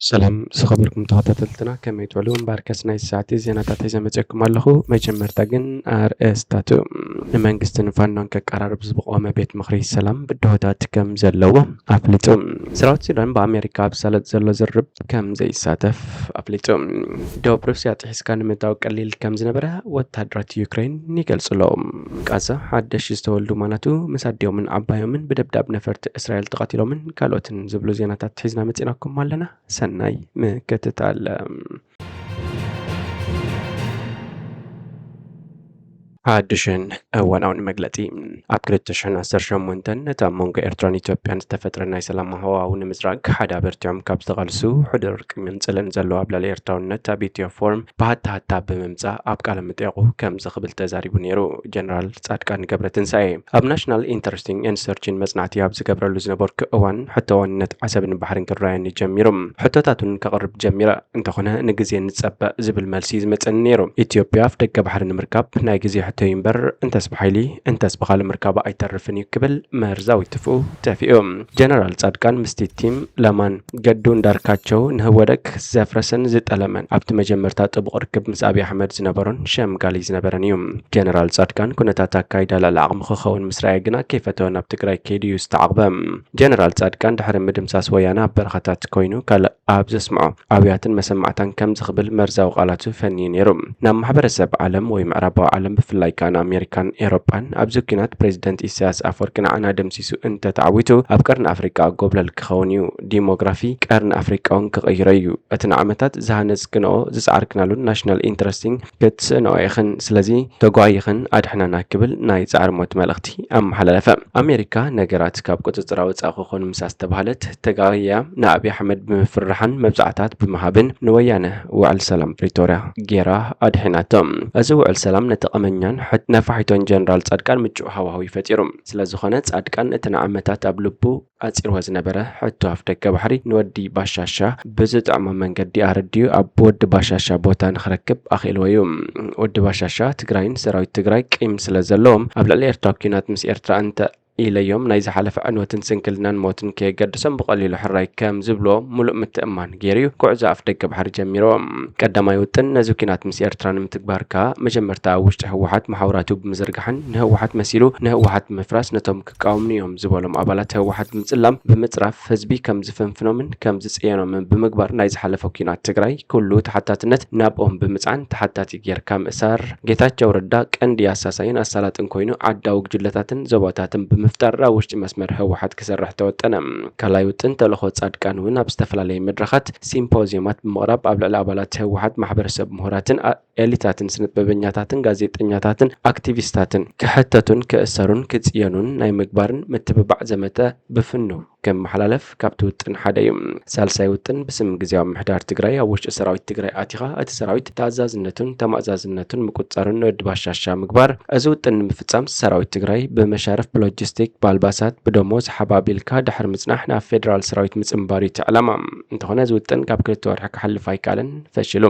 ሰላም ዝኸበርኩም ተኸታተልትና፣ ከመይ ትውዕሉ? እምበኣርከስ ናይ ሰዓት ዜናታት ሒዘ መጺኦኩም ኣለኹ። መጀመርታ ግን ኣርእስታቱ። ንመንግስትን ፋኖን ከቀራርብ ዝቆመ ቤት ምኽሪ ሰላም ብድሆታት ከም ዘለዎ ኣፍሊጡ። ሰራዊት ሱዳን ብኣሜሪካ ኣብ ሳለጥ ዘሎ ዝርርብ ከም ዘይሳተፍ ኣፍሊጡ። ደቡብ ሩስያ ጥሒስካ ንምእታው ቀሊል ከም ዝነበረ ወታደራት ዩክሬን ይገልጹ ኣለዉ። ቃዛ ሓደሽ ዝተወልዱ ማናቱ ምስ ኣዲኦምን ዓባዮምን ብደብዳብ ነፈርቲ እስራኤል ተቐቲሎምን ካልኦትን ዝብሉ ዜናታት ሒዝና መጺናኩም ኣለና። ሰናይ ምክትታል። ሓድሽን እዋናውን መግለጺ። ኣብ ክልተ ሽሕን ዓሰርተ ሸሞንተን ነቲ ኣብ መንጎ ኤርትራን ኢትዮጵያን ዝተፈጥረ ናይ ሰላም ሃዋህው ንምጽራግ ሓደ ኣበርቲዖም ካብ ዝተቓልሱ ሕዱር ቅንጽልን ዘለዎ ኣብ ልዕሊ ኤርትራውነት ኣብ ኢትዮ ፎርም ብሃታ ሃታ ብምምጻእ ኣብ ቃለ መጠየቑ ከምዚ ክብል ተዛሪቡ ነይሩ። ጀነራል ጻድቃን ገብረትንሳኤ ኣብ ናሽናል ኢንተረስቲንግ ኤንድ ሰርችን መጽናዕቲ ኣብ ዝገብረሉ ዝነበርኩ እዋን ሕቶ ዋንነት ዓሰብን ባሕርን ክረኣየኒ ጀሚሩ። ሕቶታቱን ከቕርብ ጀሚረ። እንተኾነ ንግዜ ንጸበ ዝብል መልሲ እዩ ዝመጸኒ ነይሩ። ኢትዮጵያ ኣፍ ደገ ባሕሪ ንምርካብ ናይ ግዜ ሕቶ እዩ እምበር፣ እንተስ ብሓይሊ እንተስ ብኻልእ ምርካባ ኣይተርፍን እዩ ክብል መርዛዊ ትፍኡ ተፊኡ። ጀነራል ጻድቃን ምስቲ ቲም ለማን ገዱ እንዳርካቸው ንህወደግ ዘፍረሰን ዝጠለመን ኣብቲ መጀመርታ ጥቡቕ ርክብ ምስ ኣብይ ኣሕመድ ዝነበሮን ሸምጋሊ ዝነበረን እዩ። ጀነራል ጻድቃን ኩነታት ኣካይዳ ልዕሊ ዓቕሚ ክኸውን ምስ ረኣየ ግና ከይፈተወ ናብ ትግራይ ከይዱ እዩ ዝተዓቕበ። ጀነራል ጻድቃን ድሕሪ ምድምሳስ ወያነ ኣብ በረኻታት ኮይኑ ካልእ ኣብ ዘስምዖ ኣብያትን መሰማዕታን ከምዚ ክብል መርዛዊ ቃላቱ ፈንዩ ነይሩ። ናብ ማሕበረሰብ ዓለም ወይ ምዕራባዊ ዓለም ብፍላይ ከኣ ንኣሜሪካን ኤሮጳን ኣብዚ ኲናት ፕሬዚደንት ኢሳያስ ኣፈወርቂ ንዓና ደምሲሱ እንተተዓዊቱ ኣብ ቀርኒ ኣፍሪቃ ጎብለል ክኸውን እዩ። ዲሞግራፊ ቀርኒ ኣፍሪቃ እውን ክቕይሮ እዩ። እቲ ንዓመታት ዝሃነጽክንኦ ዝጸዓርክናሉን ናሽናል ኢንትረስቲን ክትስእንኦ ኢኽን። ስለዚ ተጓይኽን ኣድሕናና ክብል ናይ ጻዕሪ ሞት መልእኽቲ ኣመሓላለፈ። ኣሜሪካ ነገራት ካብ ቁጽጽራ ወጻኢ ክኾኑ ምስ ኣስተባህለት ተጋግያ ንኣብይ ኣሕመድ ብምፍርራሕን መብጻዕታት ብምሃብን ንወያነ ውዕል ሰላም ፕሪቶርያ ጌራ ኣድሒናቶ። እዚ ውዕል ሰላም ነቲ ቀመኛን ሕት-፣ ነፋሒቶን ጀነራል ጻድቃን ምቹእ ሃዋህው እዩ ፈጢሩ። ስለዝኾነ ጻድቃን እቲ ንዓመታት ኣብ ልቡ ኣጺርዎ ዝነበረ ሕቶ ኣፍ ደገ ባሕሪ ንወዲ ባሻሻ ብዝጥዕሞ መንገዲ ኣረዲኡ ኣብ ወዲ ባሻሻ ቦታ ንኽረክብ ኣኽኢልዎ እዩ። ወዲ ባሻሻ ትግራይን ሰራዊት ትግራይ ቂም ስለ ዘለዎም ኣብ ልዕሊ ኤርትራ ኲናት ምስ ኤርትራ እንተ ኢለዮም ናይ ዝሓለፈ ዕንወትን ስንክልናን ሞትን ከየገድሶም ብቐሊሉ ሕራይ ከም ዝብልዎ ሙሉእ ምትእምማን ገይሩ እዩ ጉዕዞ ኣፍ ደገ ባሕሪ ጀሚርዎ። ቀዳማይ ውጥን ነዚ ኲናት ምስ ኤርትራ ንምትግባር ከኣ መጀመርታ ኣብ ውሽጢ ህወሓት መሓውራቱ ብምዝርጋሕን ንህወሓት መሲሉ ንህወሓት ብምፍራስ ነቶም ክቃወሙኒ እዮም ዝበሎም ኣባላት ህወሓት ብምጽላም ብምጽራፍ ህዝቢ ከም ዝፍንፍኖምን ከም ዝጽየኖምን ብምግባር ናይ ዝሓለፈ ኲናት ትግራይ ኩሉ ተሓታትነት ናብኦም ብምጽዓን ተሓታቲ ጌርካ ምእሳር። ጌታቸው ረዳ ቀንዲ ኣሳሳይን ኣሳላጥን ኮይኑ ዓዳዊ ጉጅለታትን ዞባታትን ብምፍጣር ኣብ ውሽጢ መስመር ህወሓት ክሰርሕ ተወጠነ። ካልኣይ ውጥን ተልእኾ ጻድቃን እውን ኣብ ዝተፈላለየ መድረኻት ሲምፖዝዮማት ብምቕራብ ኣብ ልዕሊ ኣባላት ህወሓት ማሕበረሰብ ምሁራትን ኣ-፣ ኤሊታትን ስነጥበበኛታትን ጋዜጠኛታትን ኣክቲቪስታትን ክሕተቱን ክእሰሩን ክጽየኑን ናይ ምግባርን ምትብባዕ ዘመተ ብፍኑው ከመሓላለፍ ካብቲ ውጥን ሓደ እዩ። ሳልሳይ ውጥን ብስም ግዝያዊ ምምሕዳር ትግራይ ኣብ ውሽጢ ሰራዊት ትግራይ ኣቲኻ እቲ ሰራዊት ተኣዛዝነቱን ተማእዛዝነቱን ምቁጽጻሩን ንወዲ ባሻሻ ምግባር። እዚ ውጥን ንምፍጻም ሰራዊት ትግራይ ብመሻርፍ ብሎጂስቲክ ብኣልባሳት ብደሞዝ ሓባቢልካ ድሕሪ ምጽናሕ ናብ ፌደራል ሰራዊት ምጽንባር እዩ እቲ ዕላማ። እንተኾነ እዚ ውጥን ካብ ክልተ ወርሒ ክሓልፍ ኣይከኣለን፣ ፈሺሉ።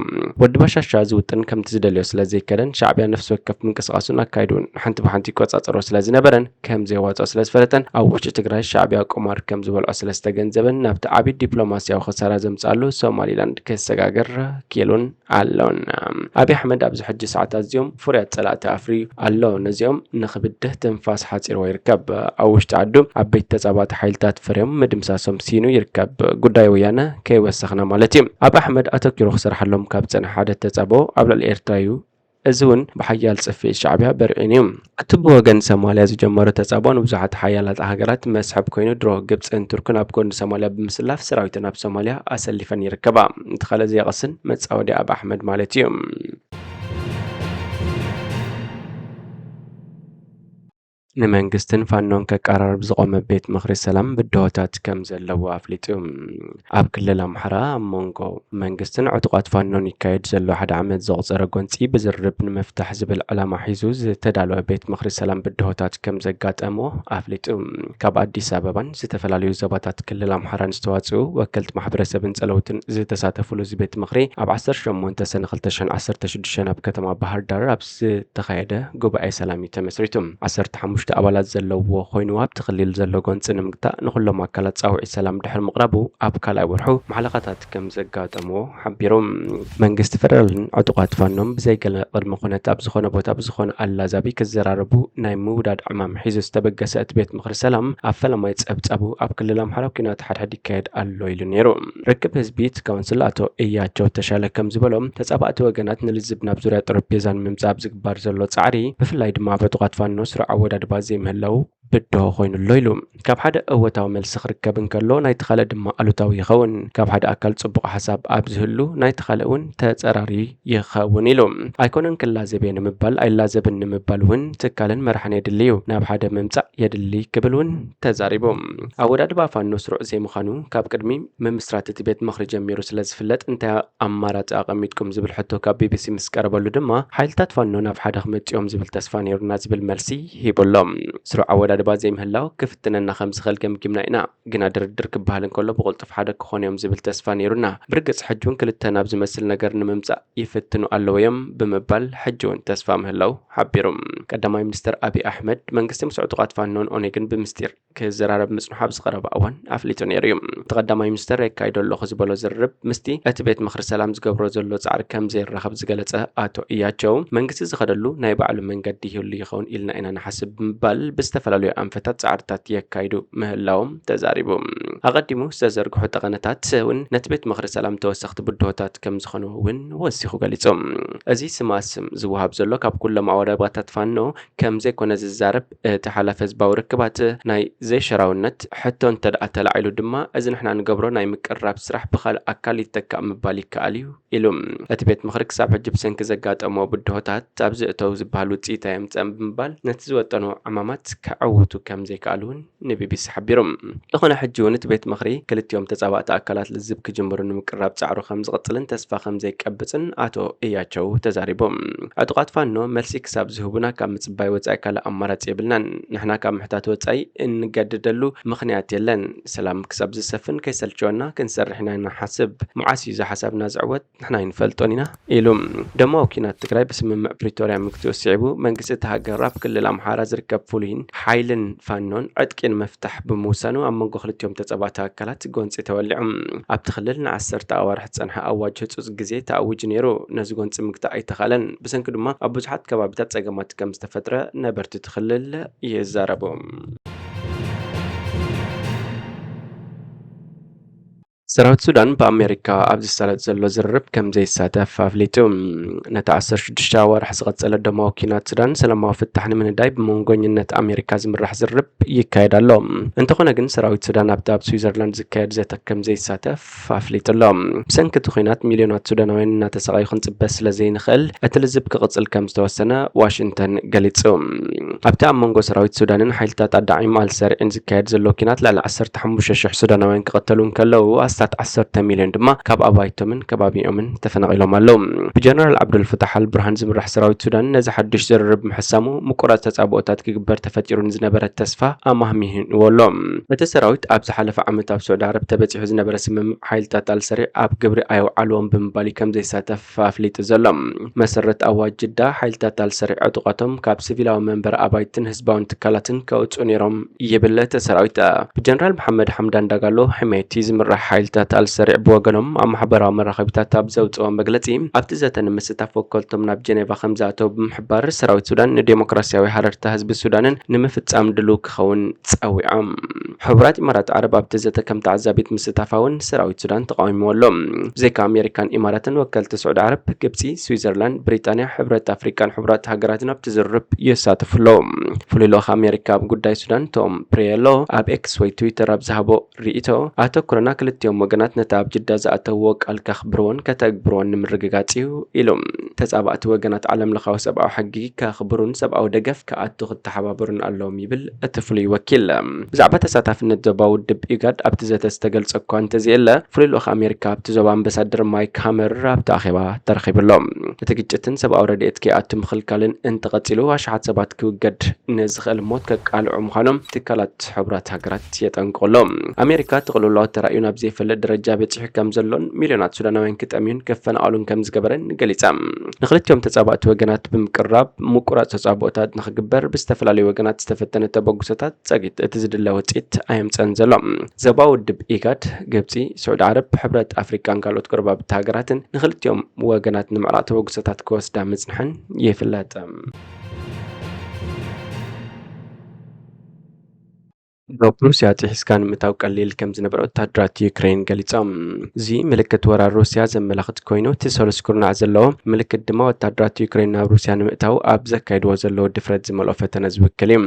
ወዲ ባሻሻ እዚ ውጥን ከምቲ ዝደልዮ ስለ ዘይከደን ሻዕብያ ነፍሲ ወከፍ ምንቅስቓሱን ኣካይድኡን ሓንቲ ብሓንቲ ይቆጻጸሮ ስለ ዝነበረን ከም ዘየዋጽኦ ስለ ዝፈለጠን ኣብ ውሽጢ ትግራይ ሻዕብያ ቁማር ከም ዝበልዖ ስለ ዝተገንዘበን ናብቲ ዓቢ ዲፕሎማስያዊ ክሳራ ዘምጽኣሉ ሶማሊላንድ ክሰጋገር ክኢሉን ኣሎን። ኣብይ ኣሕመድ ኣብዚ ሕጂ ሰዓታት እዚኦም ፍሩያት ጸላእቲ ኣፍርዩ ኣሎ። ነዚኦም ንኽብድህ ትንፋስ ሓጺርዎ ይርከብ። ኣብ ውሽጢ ዓዱ ዓበይቲ ተጻባእቲ ሓይልታት ፈርዮም ምድምሳሶም ሲኑ ይርከብ። ጉዳይ ወያነ ከይወሰኽና ማለት እዩ። ኣብይ ኣሕመድ ኣተኪሩ ክሰርሓሎም ካብ ዝጸንሐ ሓደ ተጻብኦ ኣብ ልዕሊ ኤርትራ እዩ። እዚ እውን ብሓያል ጽፍዒት ሻዕብያ በርዒኑ እዩ። እቲ ብወገን ሶማልያ ዝጀመሮ ተጻብኦ ንብዙሓት ሓያላት ሃገራት መስሕብ ኮይኑ ድሮ ግብጽን ቱርክን ኣብ ጎኒ ሶማልያ ብምስላፍ ሰራዊተን ኣብ ሶማልያ ኣሰሊፈን ይርከባ። እቲ ካልእ ዘየቕስን መጻወዲ ኣብይ ኣሕመድ ማለት እዩ። ንመንግስትን ፋኖን ከቀራርብ ዝቖመ ቤት ምኽሪ ሰላም ብድሆታት ከም ዘለዎ ኣፍሊጡ። ኣብ ክልል ኣምሓራ ኣብ መንጎ መንግስትን ዕጡቓት ፋኖን ይካየድ ዘሎ ሓደ ዓመት ዘቑጸረ ጎንጺ ብዝርርብ ንምፍታሕ ዝብል ዕላማ ሒዙ ዝተዳለወ ቤት ምኽሪ ሰላም ብድሆታት ከም ዘጋጠሞ ኣፍሊጡ። ካብ ኣዲስ ኣበባን ዝተፈላለዩ ዞባታት ክልል ኣምሓራን ዝተዋጽኡ ወከልቲ ማሕበረሰብን ጸለውትን ዝተሳተፉሉ እዚ ቤት ምኽሪ ኣብ ዓሰርተ ሸሞንተ ሰነ ክልተ ሽሕን ዓሰርተ ሽዱሽተን ኣብ ከተማ ባህር ዳር ኣብ ዝተኻየደ ጉባኤ ሰላም እዩ ተመስሪቱ። ዓሰርተ ሓሙሽተ ኣባላት ዘለዎ ኮይኑ ኣብቲ ክልል ዘሎ ጎንፂ ንምግታእ ንኩሎም ኣካላት ፃውዒት ሰላም ድሕሪ ምቕራቡ ኣብ ካልኣይ ወርሑ ማሕለኻታት ከም ዘጋጠምዎ ሓቢሩ። መንግስቲ ፌደራልን ዕጡቓት ፋኖን ብዘይገለ ቅድመ ኩነት ኣብ ዝኾነ ቦታ ብዝኾነ ኣላዛቢ ክዘራረቡ ናይ ምውዳድ ዕማም ሒዙ ዝተበገሰ እቲ ቤት ምኽሪ ሰላም ኣብ ፈለማይ ጸብጻቡ ኣብ ክልል ኣምሓራ ኲናት ሓድሕድ ይካየድ ኣሎ ኢሉ ነይሩ። ርክብ ህዝቢ እቲ ካውንስል ኣቶ እያቸው ተሻለ ከም ዝበሎም ተጻባእቲ ወገናት ንልዝብ ናብ ዙርያ ጠረጴዛ ንምምጻእ ኣብ ዝግበር ዘሎ ጻዕሪ ብፍላይ ድማ ኣብ ዕጡቓት ፋኖ ስሩዕ ኣወዳድባ ዘይምህላው ብድሆ ኮይኑ ኣሎ ኢሉ። ካብ ሓደ እወታዊ መልሲ ክርከብ እንከሎ ናይቲ ካልእ ድማ ኣሉታዊ ይኸውን። ካብ ሓደ ኣካል ጽቡቕ ሓሳብ ኣብ ዝህሉ ናይቲ ካልእ እውን ተጸራሪ ይኸውን ኢሉ። ኣይኮነን ክላዘብ እየ ንምባል ኣይላዘብን ንምባል እውን ትካልን መራሕን የድሊ እዩ። ናብ ሓደ ምምጻእ የድሊ ክብል እውን ተዛሪቡ። ኣወዳድባ ፋኖ ስሩዕ ዘይምዃኑ ካብ ቅድሚ ምምስራት እቲ ቤት ምኽሪ ጀሚሩ ስለ ዝፍለጥ እንታይ ኣማራጺ ኣቐሚጥኩም ዝብል ሕቶ ካብ ቢቢሲ ምስ ቀረበሉ ድማ ሓይልታት ፋኖ ናብ ሓደ ክመጽኦም ዝብል ተስፋ ነይሩና ዝብል መልሲ ሂቡ ኣሎ። ስሩዕ ኣወዳድባ ዘይምህላው ክፍትነና ከም ዝኽእል ገምጊምና ኢና፣ ግና ድርድር ክበሃል እንከሎ ብቕልጡፍ ሓደ ክኾኑ እዮም ዝብል ተስፋ ነይሩና። ብርግጽ ሕጂ እውን ክልተ ናብ ዝመስል ነገር ንምምጻእ ይፍትኑ ኣለዉ እዮም ብምባል ሕጂ እውን ተስፋ ምህላው ሓቢሩ። ቀዳማይ ሚኒስትር ኣብይ ኣሕመድ መንግስቲ ምስ ዕጡቓት ፋኖን ኦኔግን ብምስጢር ክዘራረብ ምጽንሑ ኣብ ዝቐረበ እዋን ኣፍሊጡ ነይሩ እዩ። እቲ ቀዳማይ ሚኒስተር የካይዶ ኣለኹ ዝበሎ ዝርርብ ምስቲ እቲ ቤት ምኽሪ ሰላም ዝገብሮ ዘሎ ጻዕሪ ከም ዘይራኸብ ዝገለጸ ኣቶ እያቸው መንግስቲ ዝኸደሉ ናይ ባዕሉ መንገዲ ይህሉ ይኸውን ኢልና ኢና ንሓስብ ብምባል ብዝተፈላለዩ ኣንፈታት ጻዕርታት የካይዱ ምህላዎም ተዛሪቡ። ኣቐዲሙ ዝተዘርግሑ ጠቐነታት እውን ነቲ ቤት ምኽሪ ሰላም ተወሰኽቲ ብድሆታት ከም ዝኾኑ እውን ወሲኹ ገሊጹ። እዚ ስማ ስም ዝወሃብ ዘሎ ካብ ኩሎም ኣወዳድባታት ፋኖ ከም ዘይኮነ ዝዛረብ እቲ ሓላፊ ህዝባዊ ርክባት ናይ ዘይሸራውነት ሕቶ እንተ ደኣ ተላዒሉ ድማ እዚ ንሕና ንገብሮ ናይ ምቅርራብ ስራሕ ብኻልእ ኣካል ይተካእ ምባል ይከኣል እዩ ኢሉ። እቲ ቤት ምኽሪ ክሳብ ሕጂ ብሰንኪ ዘጋጠሞ ብድሆታት ኣብ ዝእተው ዝበሃል ውፅኢት ኣየምፀን ብምባል ነቲ ዝወጠኖ ዕማማት ከዐውቱ ከም ዘይከኣሉ እውን ንቢቢሲ ሓቢሩ። እንተኾነ ሕጂ እውን እቲ ቤት ምኽሪ ክልቲኦም ተፃባእቲ ኣካላት ልዝብ ክጅምሩ ንምቅራብ ፃዕሩ ከም ዝቕፅልን ተስፋ ከም ዘይቀብፅን ኣቶ እያቸው ተዛሪቦም። ዕጡቓት ፋኖ መልሲ ክሳብ ዝህቡና ካብ ምፅባይ ወፃኢ ካልእ ኣማራፂ የብልናን። ንሕና ካብ ምሕታት ወፃኢ እንገድደሉ ምኽንያት የለን። ሰላም ክሳብ ዝሰፍን ከይሰልቸወና ክንሰርሕ ኢና ንሓስብ። መዓስ እዩ እዚ ሓሳብና ዝዕወት? ንሕና ኣይንፈልጦን ኢና ኢሉ። ደማዊ ኲናት ትግራይ ብስምምዕ ፕሪቶርያ ምግትኡ ስዒቡ መንግስቲ እቲ ሃገር ኣብ ክልል ኣምሓራ ዝርከብ ፍሉይን ሓይልን ፋኖን ዕጥቂ ንምፍታሕ ብምውሳኑ ኣብ መንጎ ክልቲኦም ተፀባእቲ ኣካላት ጎንፂ ተወሊዑ። ኣብቲ ክልል ንዓሰርተ ኣዋርሕ ዝፀንሐ ኣዋጅ ህፁፅ ግዜ ተኣዊጁ ነይሩ። ነዚ ጎንፂ ምግታእ ኣይተኻለን። ብሰንኪ ድማ ኣብ ብዙሓት ከባቢታት ፀገማት ከም ዝተፈጥረ ነበርቲ እቲ ክልል ይዛረቡ። ሰራዊት ሱዳን ብኣሜሪካ ኣብ ዝሳለጥ ዘሎ ዝርርብ ከም ዘይሳተፍ ኣፍሊጡ። ነቲ ዓሰርተ ሽዱሽተ ኣዋርሕ ዝቐጸለ ደማዊ ኲናት ሱዳን ሰላማዊ ፍታሕ ንምንዳይ ብመንጎኝነት ኣሜሪካ ዝምራሕ ዝርርብ ይካየድ ኣሎ። እንተኾነ ግን ሰራዊት ሱዳን ኣብቲ ኣብ ስዊዘርላንድ ዝካየድ ዘተ ከም ዘይሳተፍ ኣፍሊጡ ኣሎ። ብሰንኪ እቲ ኲናት ሚልዮናት ሱዳናውያን እናተሰቓዩ ክንጽበ ስለ ዘይንኽእል እቲ ልዝብ ክቕጽል ከም ዝተወሰነ ዋሽንግተን ገሊጹ። ኣብቲ ኣብ መንጎ ሰራዊት ሱዳንን ሓይልታት ኣዳዒም ኣልሰሪዕን ዝካየድ ዘሎ ኲናት ልዕሊ ዓሰርተ ሓሙሽተ ሽሕ ሱዳናውያን ክቐተሉ እንከለዉ ኣስታት ዓሰርተ ሚልዮን ድማ ካብ ኣባይቶምን ከባቢኦምን ተፈናቒሎም ኣለዉ። ብጀነራል ዓብዱልፈታሕ ኣልቡርሃን ዝምራሕ ሰራዊት ሱዳን ነዚ ሓድሽ ዝርርብ ምሕሳሙ ምቁራጽ ተጻብኦታት ክግበር ተፈጢሩ ንዝነበረ ተስፋ ኣማህሚህንዎ ኣሎ። እቲ ሰራዊት ኣብ ዝሓለፈ ዓመት ኣብ ስዑዲ ዓረብ ተበጺሑ ዝነበረ ስምምዕ ሓይልታት ኣልሰሪዕ ኣብ ግብሪ ኣየውዓልዎን ብምባል እዩ ከም ዘይሳተፍ ኣፍሊጡ ዘሎ። መሰረት ኣዋጅ ጅዳ ሓይልታት ኣልሰሪዕ ዕጡቓቶም ካብ ሲቪላዊ መንበሪ ኣባይትን ህዝባውን ትካላትን ከውጽኡ ነይሮም ይብል እቲ ሰራዊት። ብጀነራል መሓመድ ሓምዳን ዳጋሎ ሕሜቲ ዝምራሕ ሓይልታት ኣልሰሪዕ ብወገኖም ኣብ ማሕበራዊ መራኸቢታት ኣብ ዘውጽኦ መግለጺ ኣብቲ ዘተ ንምስታፍ ወከልቶም ናብ ጀኔቫ ከም ዝኣተው ብምሕባር ሰራዊት ሱዳን ንዴሞክራሲያዊ ሃረርታ ህዝቢ ሱዳንን ንምፍጻም ድሉው ክኸውን ጸዊዖም። ሕቡራት ኢማራት ዓረብ ኣብቲ ዘተ ከም ተዓዛቢት ምስታፋ እውን ሰራዊት ሱዳን ተቃዊምዎ ኣሎ። ብዘይካ ኣሜሪካን ኢማራትን ወከልቲ ስዑዲ ዓረብ፣ ግብጺ፣ ስዊዘርላንድ፣ ብሪጣንያ፣ ሕብረት ኣፍሪቃን ሕቡራት ሃገራትን ኣብቲ ዝርርብ ይሳተፉ ኣለዉ። ፍሉይ ልኡኽ ኣሜሪካ ኣብ ጉዳይ ሱዳን ቶም ፕሪየሎ ኣብ ኤክስ ወይ ትዊተር ኣብ ዝሃቦ ርእይቶ፣ ኣተኩሮና ክልቲኦም ወገናት ነቲ ኣብ ጅዳ ዝኣተውዎ ቃል ከኽብርዎን ከተግብርዎን ንምርግጋጽ እዩ ኢሉ። ተጻባእቲ ወገናት ዓለም ለኻዊ ሰብኣዊ ሕጊ ከኽብሩን ሰብኣዊ ደገፍ ክኣቱ ክተሓባበሩን ኣለዎም ይብል እቲ ፍሉይ ወኪል። ብዛዕባ ተሳታፍነት ዞባ ውድብ ኢጋድ ኣብቲ ዘተ ዝተገልጸ እኳ እንተዘየለ፣ ፍሉይ ልኡኽ ኣሜሪካ ኣብቲ ዞባ ኣምባሳደር ማይክ ሃመር ኣብቲ ኣኼባ ተረኺቡ ኣሎ። እቲ ግጭትን ሰብኣዊ ረድኤት ከይኣቱ ምኽልካልን እንተቐጺሉ፣ ኣሽሓት ሰባት ክውገድ ንዝኽእል ሞት ከቃልዑ ምዃኖም ትካላት ሕቡራት ሃገራት የጠንቅቑ ኣሎ። ኣሜሪካ እቲ ቅልውላው ተራእዩ ናብ ዘይፈ ደረጃ በጺሑ ከም ዘሎን ሚልዮናት ሱዳናውያን ክጠምዩን ክፈናቐሉን ከም ዝገበረን ገሊጻ። ንክልቲኦም ተጻባእቲ ወገናት ብምቅራብ ምቁራጽ ተጻብኦታት ንኽግበር ብዝተፈላለዩ ወገናት ዝተፈተነ ተበግሶታት ጸጊት እቲ ዝድለ ውጽኢት ኣየምጸን ዘሎ። ዞባዊ ውድብ ኢጋድ፣ ግብጺ፣ ስዑዲ ዓረብ፣ ሕብረት ኣፍሪቃን ካልኦት ጎረባብቲ ሃገራትን ንክልቲኦም ወገናት ንምዕራቕ ተበግሶታት ክወስዳ ምጽንሐን ይፍለጥ። ዶብ ሩስያ ጥሒስካ ንምእታው ቀሊል ከም ዝነበረ ወታደራት ዩክሬን ገሊጾም። እዚ ምልክት ወራር ሩስያ ዘመላኽት ኮይኑ፣ እቲ ሰሉስ ኩርናዕ ዘለዎ ምልክት ድማ ወታደራት ዩክሬን ናብ ሩስያ ንምእታው ኣብ ዘካይድዎ ዘለዉ ድፍረት ዝመልኦ ፈተነ ዝውክል እዩ።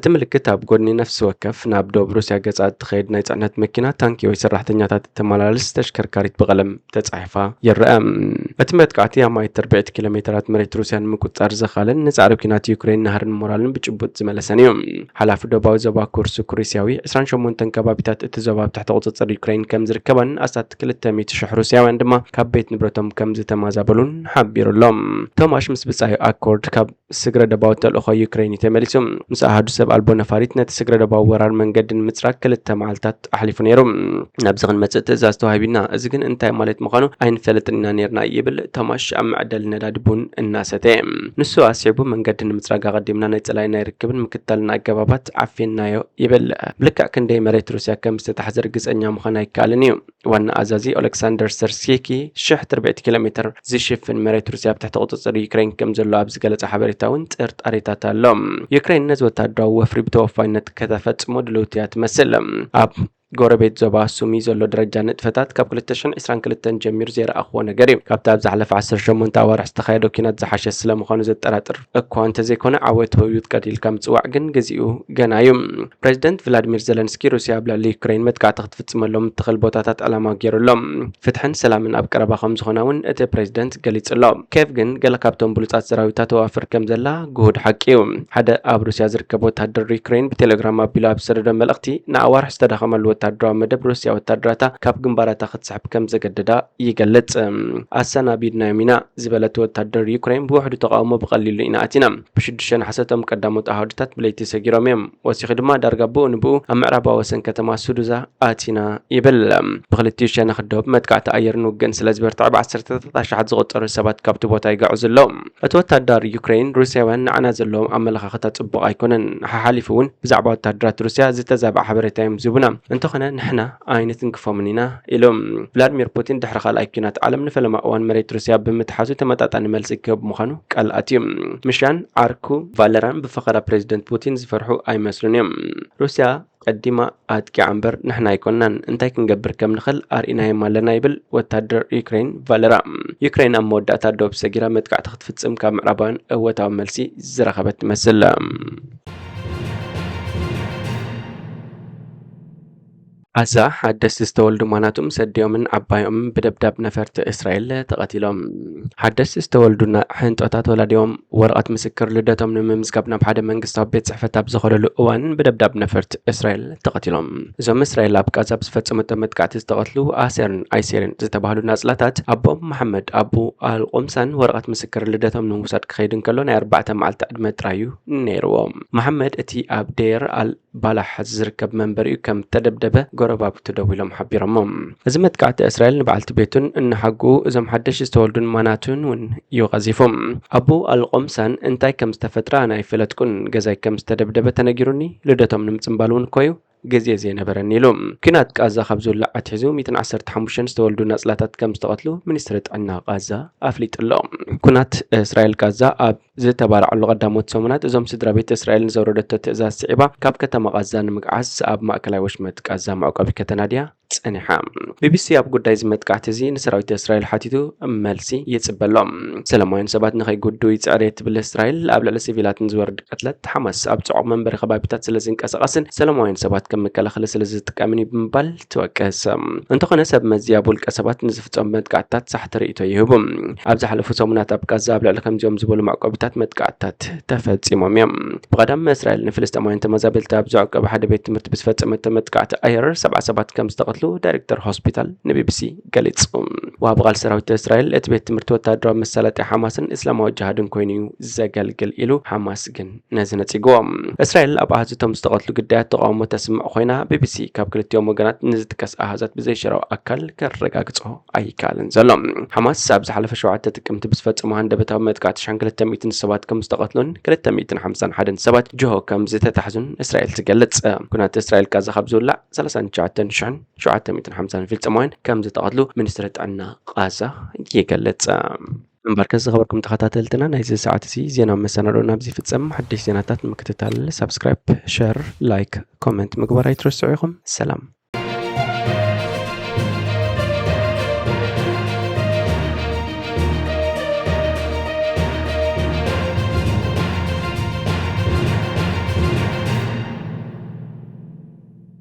እቲ ምልክት ኣብ ጎድኒ ነፍሲ ወከፍ ናብ ዶብ ሩስያ ገጻ እትኸይድ ናይ ጽዕነት መኪና፣ ታንኪ ወይ ሰራሕተኛታት እተመላልስ ተሽከርካሪት ብቐለም ተጻሒፋ ይረአ። እቲ መጥቃዕቲ ኣብ ማይ ትርብዒት ኪሎ ሜተራት መሬት ሩስያ ንምቁጽጻር ዘኻልን ንጻዕሪ ኲናት ዩክሬን ናህርን ሞራልን ብጭቡጥ ዝመለሰን እዩ። ሓላፊ ዶባዊ ዞባ ኩርስ ኩሪስያዊ፣ ዕስራን ሸሞንተን ከባቢታት እቲ ዞባ ኣብ ትሕቲ ቁጽጽር ዩክሬን ከም ዝርከባን ኣስታት ክልተ ሚእቲ ሽሕ ሩስያውያን ድማ ካብ ቤት ንብረቶም ከም ዝተማዛበሉን ሓቢሩ ኣሎ። ቶማሽ ምስ ብጻዩ ኣኮርድ ካብ ስግረ ዶባዊ ተልእኾ ዩክሬን እዩ ተመሊሱ። ምስ ኣሃዱ ሰብ ኣልቦ ነፋሪት ነቲ ስግረ ዶባዊ ወራር መንገዲ ንምጽራግ ክልተ መዓልታት ኣሕሊፉ ነይሩ። ናብዚ ክንመጽእ ትእዛዝ ተዋሂቡና፣ እዚ ግን እንታይ ማለት ምዃኑ ኣይንፈልጥን ኢና ነይርና፣ ይብል ቶማሽ ኣብ መዐደሊ ነዳዲ ቡን እናሰተየ። ንሱ ኣስዒቡ፣ መንገዲ ንምጽራግ ኣቐዲምና ናይ ጸላኢ ናይ ርክብን ምክትታልን ኣገባባት ዓፊንናዮ፣ ይብል። ብልክዕ ክንደይ መሬት ሩስያ ከም ዝተታሕዘ ርግጸኛ ምዃን ኣይከኣልን እዩ። ዋና ኣዛዚ ኦሌክሳንደር ሰርሲኪ ሽሕ ትርብዒት ኪሎ ሜተር ዝሽፍን መሬት ሩስያ ኣብ ትሕቲ ቁጽጽር ዩክሬን ከም ዘሎ ኣብ ዝገለጸ ሓበሬታ እውን ጥርጣሬታት ኣሎ። ዩክሬን ነዚ ወታደራዊ ወፍሪ ብተወፋይነት ከተፈጽሞ ድልውቲ እያ ትመስል። ኣብ ጎረቤት ዞባ ሱሚ ዘሎ ደረጃ ንጥፈታት ካብ ክልተ ሽሕን ዕስራን ክልተን ጀሚሩ ዘይረኣኽዎ ነገር እዩ። ካብቲ ኣብ ዝሓለፈ ዓሰርተ ሸሞንተ ኣዋርሕ ዝተኻየደ ኲናት ዝሓሸ ስለምዃኑ ዘጠራጥር እኳ እንተዘይኮነ፣ ዓወት ወይ ውድቀት ኢልካ ምጽዋዕ ግን ግዜኡ ገና እዩ። ፕሬዚደንት ቭላድሚር ዘለንስኪ፣ ሩስያ ኣብ ልዕሊ ዩክሬን መጥቃዕቲ ክትፍጽመሎም እትኽእል ቦታታት ዕላማ ገይሩ ኣሎ። ፍትሕን ሰላምን ኣብ ቀረባ ከም ዝኾና እውን እቲ ፕሬዚደንት ገሊጹ ኣሎ። ኬቭ ግን ገለ ካብቶም ብሉጻት ሰራዊታ ተዋፍር ከም ዘላ ግሁድ ሓቂ እዩ። ሓደ ኣብ ሩስያ ዝርከብ ወታደር ዩክሬን ብቴሌግራም ኣቢሉ ኣብ ዝሰደዶ መልእኽቲ፣ ንኣዋርሕ ዝተዳኸመሉ ወታደራዊ መደብ ሩስያ ወታደራታ ካብ ግንባራታ ክትስሕብ ከም ዘገደዳ ይገልጽ። ኣሰናቢድናዮም ኢና ዝበለት ወታደር ዩክሬን፣ ብውሕዱ ተቓውሞ ብቐሊሉ ኢና ኣቲና። ብሽዱሽተ ነሓሰ እቶም ቀዳሞት ኣሃዱታት ብለይቲ ሰጊሮም እዮም። ወሲኹ ድማ፣ ዳርጋ ብኡ ንብኡ ኣብ ምዕራባዊ ወሰን ከተማ ሱዱዛ ኣቲና ይብል። ብኽልቲኡ ሸነኽ ዶብ መጥቃዕቲ ኣየርን ውግእን ስለ ዝበርትዐ፣ ብዓሰርተታት ኣሽሓት ዝቑጸሩ ሰባት ካብቲ ቦታ ይግዕዙ ኣለዉ። እቲ ወታደር ዩክሬን፣ ሩስያውያን ንዓና ዘለዎም ኣመለኻኽታ ጽቡቕ ኣይኮነን፣ ሓሓሊፉ እውን ብዛዕባ ወታደራት ሩስያ ዝተዛብዐ ሓበሬታ እዮም ዝህቡና፣ እንተኾነ ንሕና ኣይንትንክፎምን ኢና ኢሉ። ቭላድሚር ፑቲን ድሕሪ ካልኣይ ኲናት ዓለም ንፈለማ እዋን መሬት ሩስያ ብምትሓዙ ተመጣጣኒ መልሲ ክህብ ምዃኑ ቃል ኣትዩ። ምሻን ዓርኩ ቫለራን ብፈኸራ ፕሬዚደንት ፑቲን ዝፈርሑ ኣይመስሉን እዮም። ሩስያ ቀዲማ ኣጥቂዓ እምበር ንሕና ኣይኮንናን። እንታይ ክንገብር ከም ንኽእል ኣርኢናዮም ኣለና፣ ይብል ወታደር ዩክሬን ቫለራ። ዩክሬን ኣብ መወዳእታ ዶብ ሰጊራ መጥቃዕቲ ክትፍጽም ካብ ምዕራባውያን እወታዊ መልሲ ዝረኸበት ትመስል። ጋዛ፣ ሓደስቲ ዝተወልዱ ማናቱ ምስ ኣዲኦምን ዓባዮምን ብደብዳብ ነፈርቲ እስራኤል ተቐቲሎም። ሓደስቲ ዝተወልዱ ና-፣ ሕንጦታት ወላዲኦም ወረቐት ምስክር ልደቶም ንምምዝጋብ ናብ ሓደ መንግስታዊ ቤት ጽሕፈት ኣብ ዝኸደሉ እዋን ብደብዳብ ነፈርቲ እስራኤል ተቐቲሎም። እዞም እስራኤል ኣብ ጋዛ ብዝፈጸመቶ መጥቃዕቲ ዝተቐትሉ ኣሴርን ኣይሴርን ዝተባህሉ ናጽላታት፣ ኣቦኦም መሓመድ ኣቡ ኣልቆምሳን ወረቐት ምስክር ልደቶም ንምውሳድ ክኸይድ እንከሎ ናይ ኣርባዕተ መዓልቲ ዕድመ ጥራይ እዩ ነይርዎም። መሓመድ እቲ ኣብ ዴር ኣል ባላሕ ዝርከብ መንበሪኡ ከም እተደብደበ ጎረባብቱ ደዊሎም ሓቢሮሞ። እዚ መጥቃዕቲ እስራኤል ንበዓልቲ ቤቱን እናሓጉኡ እዞም ሓደሽ ዝተወልዱን ማናቱን እውን እዩ ቀዚፉ። ኣቡ ኣልቆምሳን፣ እንታይ ከም ዝተፈጥረ ኣነ ኣይፈለጥኩን፣ ገዛይ ከም ዝተደብደበ ተነጊሩኒ፣ ልደቶም ንምጽንባል እውን እኮ እዩ ግዜ ዘይነበረኒ ኢሉ። ኲናት ቃዛ ካብ ዝውላዕ ኣትሒዙ ሚእትን ዓሰርተ ሓሙሽተን ዝተወልዱ ናጽላታት ከም ዝተቐትሉ ሚኒስትሪ ጥዕና ቃዛ ኣፍሊጡ ኣሎ። ኲናት እስራኤል ቃዛ ኣብ ዝተባርዓሉ ቀዳሞት ሰሙናት፣ እዞም ስድራ ቤት እስራኤል ንዘውረደቶ ትእዛዝ ስዒባ ካብ ከተማ ቃዛ ንምግዓዝ ኣብ ማእከላይ ወሽመጥ ቃዛ መዕቆቢ ከተናድያ ጸኒሓ። ቢቢሲ ኣብ ጉዳይ እዚ መጥቃዕቲ እዚ ንሰራዊት እስራኤል ሓቲቱ መልሲ ይጽበ ኣሎ። ሰላማውያን ሰባት ንኸይጉድኡ ይጽዕር እየ ትብል እስራኤል፣ ኣብ ልዕሊ ሲቪላት ንዝወርድ ቅትለት፣ ሓማስ ኣብ ጽዑቕ መንበሪ ከባቢታት ስለ ዝንቀሳቐስን ሰላማውያን ሰባት ከም መከላኸሊ ስለ ዝጥቀምን እዩ ብምባል ትወቅስ። እንተኾነ ሰብ መዚ ኣብ ውልቀ ሰባት ንዝፍጸሙ መጥቃዕትታት ሳሕቲ ርእይቶ ይህቡ። ኣብ ዝሓለፉ ሰሙናት ኣብ ጋዛ ኣብ ልዕሊ ከምዚኦም ዝበሉ መዕቆቢታት መጥቃዕትታት ተፈጺሞም እዮም። ብቐዳም እስራኤል ንፍልስጤማውያን ተመዛበልቲ ኣብ ዘዕቆበ ሓደ ቤት ትምህርቲ ብዝፈጸመቶ መጥቃዕቲ ኣየር ሰብዓ ሰባት ከም ዝተቐትሉ ከምዝተቐትሉ ዳይሬክተር ሆስፒታል ንቢቢሲ ገሊጹ። ወሃቢ ቃል ሰራዊት እስራኤል፣ እቲ ቤት ትምህርቲ ወታደራዊ መሳለጥያ ሓማስን እስላማዊ ጅሃድን ኮይኑ እዩ ዘገልግል ኢሉ፣ ሓማስ ግን ነዚ ነጺግዎ። እስራኤል ኣብ ኣሃዝ እቶም ዝተቐትሉ ግዳያት ተቓውሞ ተስምዕ ኮይና፣ ቢቢሲ ካብ ክልቲኦም ወገናት ንዝጥቀስ ኣሃዛት ብዘይሽራዊ ኣካል ከረጋግጾ ኣይከኣልን ዘሎ። ሓማስ ኣብ ዝሓለፈ ሸውዓተ ጥቅምቲ ብዝፈጸሞ ሃንደበታዊ መጥቃዕቲ ሽሕን ክልተ ሚእትን ሰባት ከም ዝተቐትሉን ክልተ ሚእትን ሓምሳን ሓደን ሰባት ጅሆ ከም ዝተታሕዙን እስራኤል ትገልጽ። ኩናት እስራኤል ጋዛ ካብ ዝውላዕ ሰላሳን ትሽዓተን ሽሕን ሸውዓተ ሚእትን ሓምሳን ፍልስጤማውያን ከም ዝተቐትሉ ሚኒስትሪ ጥዕና ቃዛ ይገልጽ። እምበርከ ዝኸበርኩም ተኸታተልትና፣ ናይዚ ሰዓት እዚ ዜና መሰናዶ ናብዚ ይፍጸም። ሓድሽ ዜናታት ንምክትታል ሳብስክራይብ፣ ሸር፣ ላይክ፣ ኮመንት ምግባር ኣይትረስዑ ኢኹም። ሰላም።